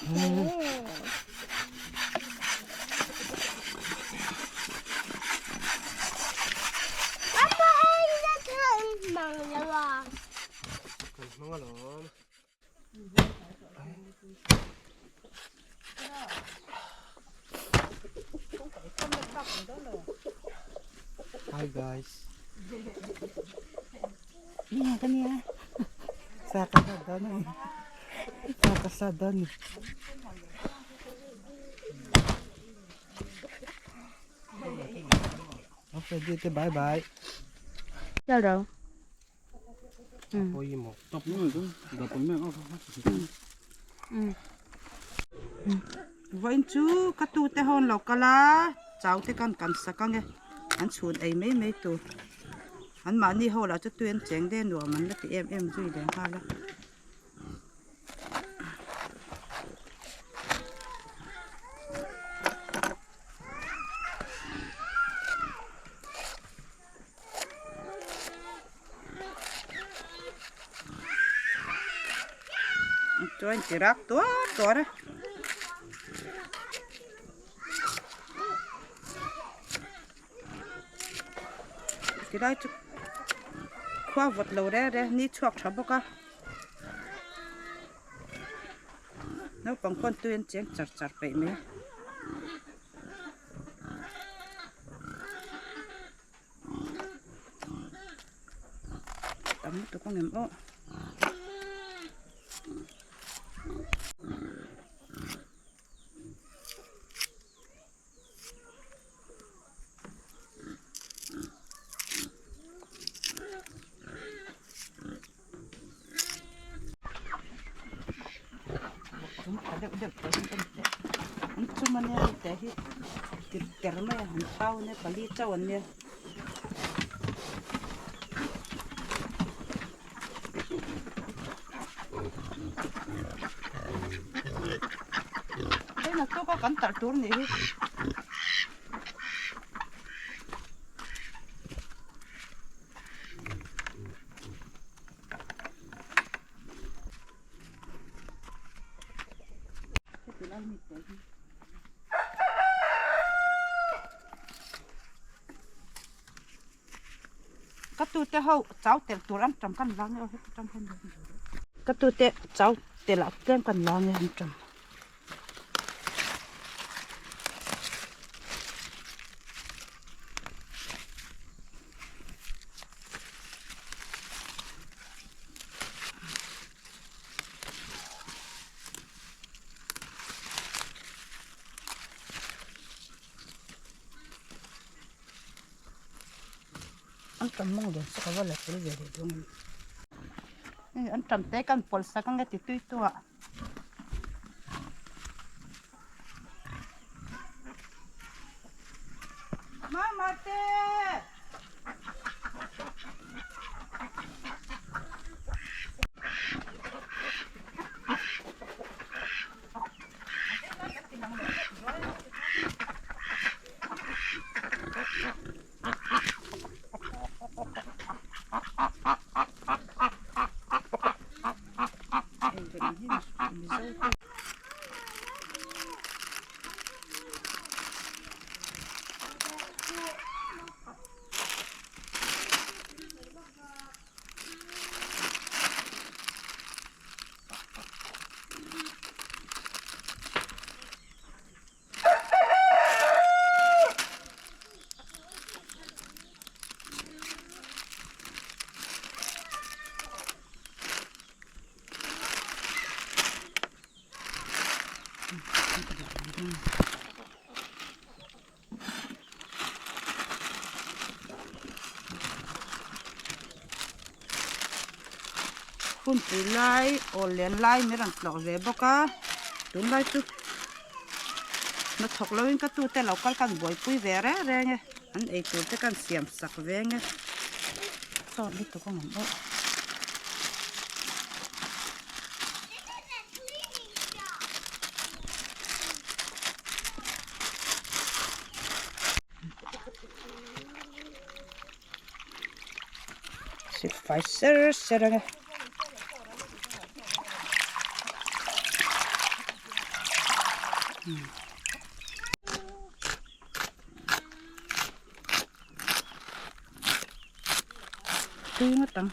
Kan hmang alawm. Hi guys. Nia ka nia. Sa ka sa dawn ani. Sa ka sa dawn ni. Okay, dito bye bye. Chào rồi. Vawiin chu ka tute ho an lo kal a, chau te khan kan sak ang e, an chhun ei mai mai tur. An mahni ho lah chu tui an cheng de nuam an la ti em em zui leh nghal a. Chuan chi rak tuar tuar a. Tilai chu khua vawt lo reng reng ni chhuak tha bawk a. Naupang khawn tui an cheng char char peih mai. Tam lutuk ang em aw. Deuh deuh te hi kan teh an chum ania hei te hi tir ter mai a han thau ania pali chauh an nia. Hei naktuk a kan tarh tur nih hi. Ka tute ho chau tel tur an tam kan lang e aw heti tang hian ka tute chau tel ah tlem kan lang e an tam. An tam mawng lian chu ka va la tel ve leh dawn a ni. Hei an tam te kan pawlh sak ang e ti tui tu ah. Mama te! Hunpui lai awl len lai min rawn tlawh ve bawk a tunlai chu hnathawk loin ka tute lo kal khan buaipui ve reng reng e an eitur te khan siam sak veng e sawt lutuk a ngam awh. Silfai ser ser ang e. Tui ngawt ang.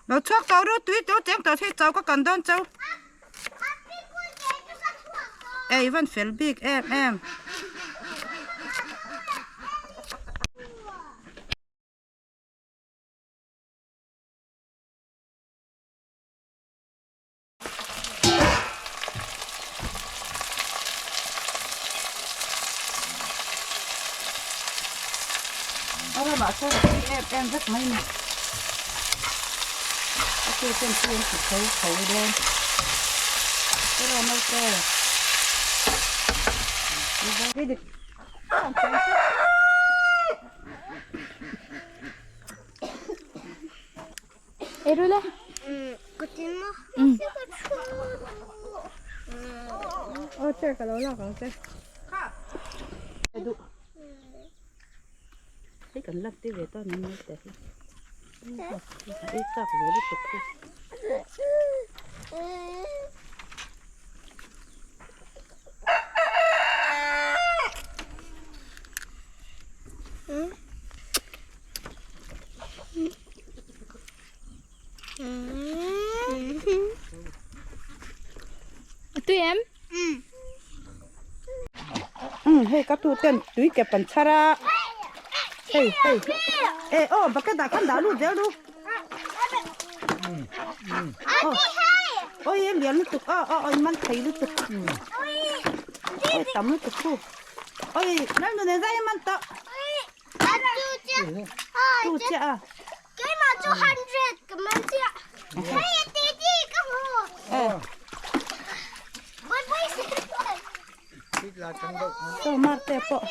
Lo chhuak tawh ru tui tawh cheng tawh thei chau ka kan dawn chau. Ei van fel bik em em. A ramah chuan a tui em em vek mai ni. A tu ten chu an ti tho tho dawn. Tiraw naute. Erule. Aw chair ka lo lak ang che. Hei kan lak te ve ta ni mai te hi. Ei chak ve lutuk hi. Tui em? Um hei ka tu ten tui ke pan chhar a hei hei e aw bucket ah khan dah lut zel ru oi em lian lutuk a a oi man thei lutuk oi tam lutuk khu oi nal nu nen zai man tawh tu chiah a Cho mar te pawh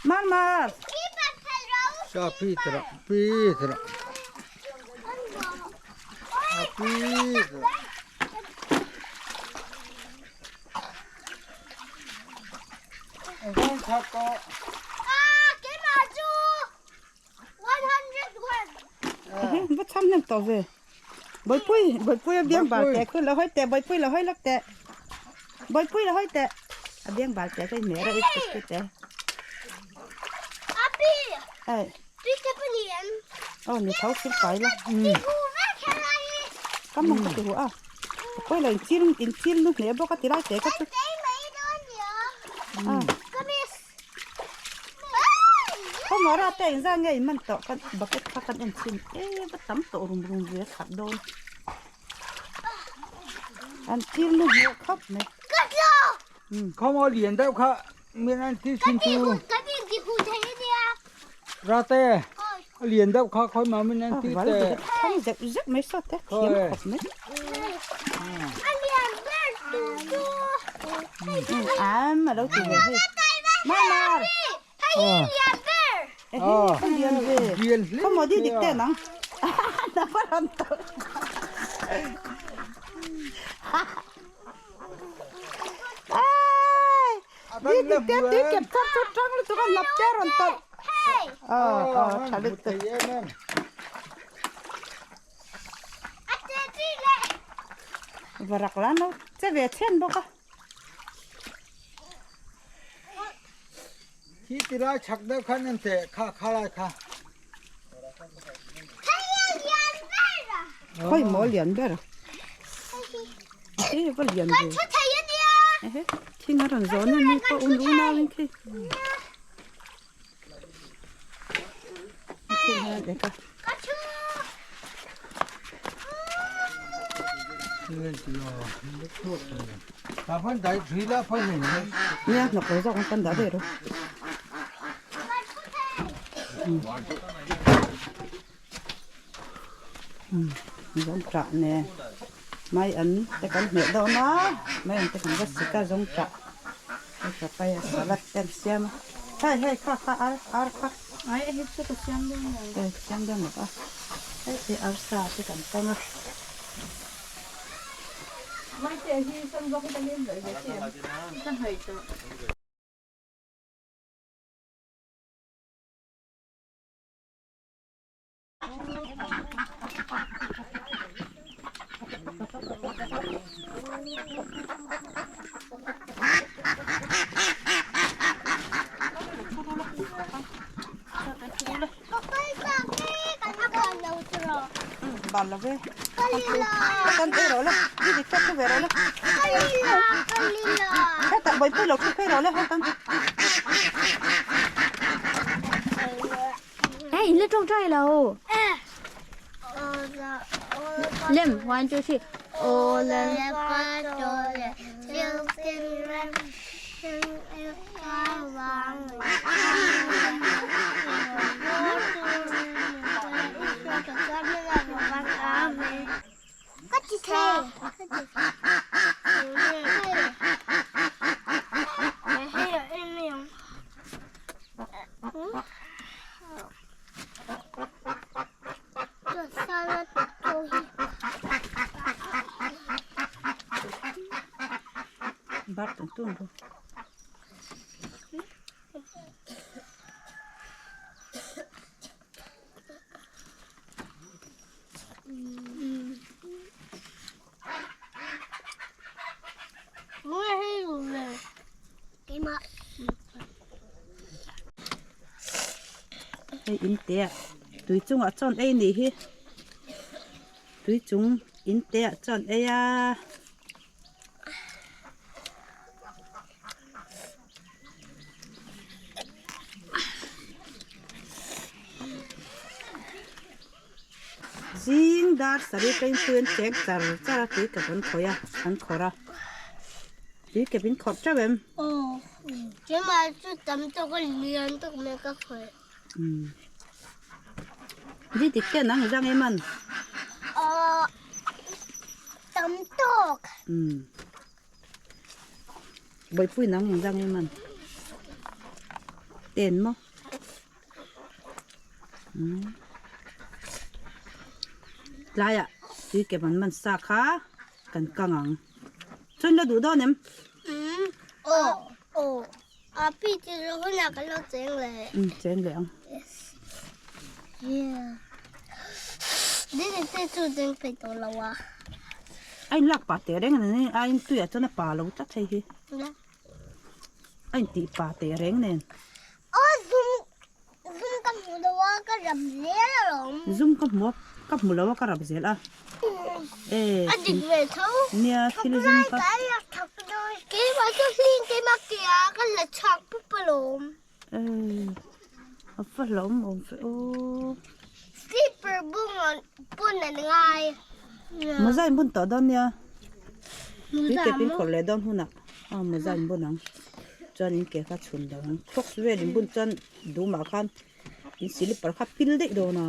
mar mar Sa pi tara pi tara a pi tara Va cham nem tawh ve. Bawihpui, Bawihpui a biang bal teh khu lo hawi teh, Bawihpui lo hawi lawk teh. Bawihpui lo hawi teh. A biang bal teh ka inhmeh reuh i tuk chu teh. Ei. Aw ni tho thil fai la. Ka mawng ka ti hu a. Pawh lo inchil inchil nu hle bawk a ti lai teh ka chu. Ah. Khawmawra te engzah nge in man tawh kan bucket kha kan en chhin e va tam tawh rum rum ve a khat dawn an thil nu hmuh khawp mai Khawmaw lian deuh kha min an ti thin chu Rate a lian deuh kha khawi mah min an ti teh thang zeuh zeuh mai saw te thiam khawp mai Am a lo ti ve hei. Mar mar. Ehe lian ve. Khaw maw di dik te nang. Na va ran tawh. Ai. Di dik te tui kep thar chu tang lutuk a nap te rawn tawlh. Aw aw tha lutuk. Varak la no che ve chhen bawk a. Khi ti lai chhak deuh khan an teh kha kha lai kha. Khawi maw lian ber a. Ehe va lian ve. Ehe thing a rawn zawn a ni pawh un unau in khi. Nia hnawk lo zawk ang kan dah daih rawh. Zawngṭah nen mai an te kan hmeh dawn a mai an te kan va sik a zawngṭah hei papaya salad te an siam a hei hei kha kha ar ar kha Ai hei chu ka siam dawn lo. Hei siam dawn lo a hei te arsa te kan kang a. Mai te hi sunblock hi ka lem loh ve che em ka hnawih tawh. Ban lo ve kan ei rawh le ni dik tak thu ve rawh le hetah bawihpui lo thu phei rawh le hetan Eh, in la tawngtai lo. Lem, one, two, three. Bar tung tung ru. Hei in te ah tui chungah chuan ei nih hi tui chung in te ah chuan ei a. Zing dar sarih te in tui an cheng char char a tui kep an khawih a an khawrh a tui kep in khawrh teuh em. Aw keimah chu tam tawk a lian tawk mai ka khawih. Umm di dik te nang i zang em an. Aw tam tawk. Umm bawihpui nang i zang em an ten maw. Tlaiah tui ke man man sa kha kan kang ang. Chuan la duh dawn em? Aw aw a pi chi ro hunah ka lo cheng leh. Cheng leh ang. Yeah. Dini te chu cheng thei tawh lo a. A in lak pah teh reng a ni a in tuiah chuan a pa lo tlat hei hi. A in tih pa teh reng nen. Aw zum zum ka hmu lo a ka rap zel alawm. Zum ka hmu a ka hmu lo a ka rap zel a. E A dik ve tho. Nia thil zum ka. Ka la thak dawn. Keimah chu hling keimah ke a ka la chhak pup alawm. E a va hlauhawm awm ve aw. Slipper bung bun an ngai. Mawza in bun tawh dawn nia. Tui ke pin khawrh leh dawn hunah a mawza in bun ang. Chuan in ke kha chhun lo ang. Crocs vel in bun chuan dumah khan in slipper kha pil daih dawn a.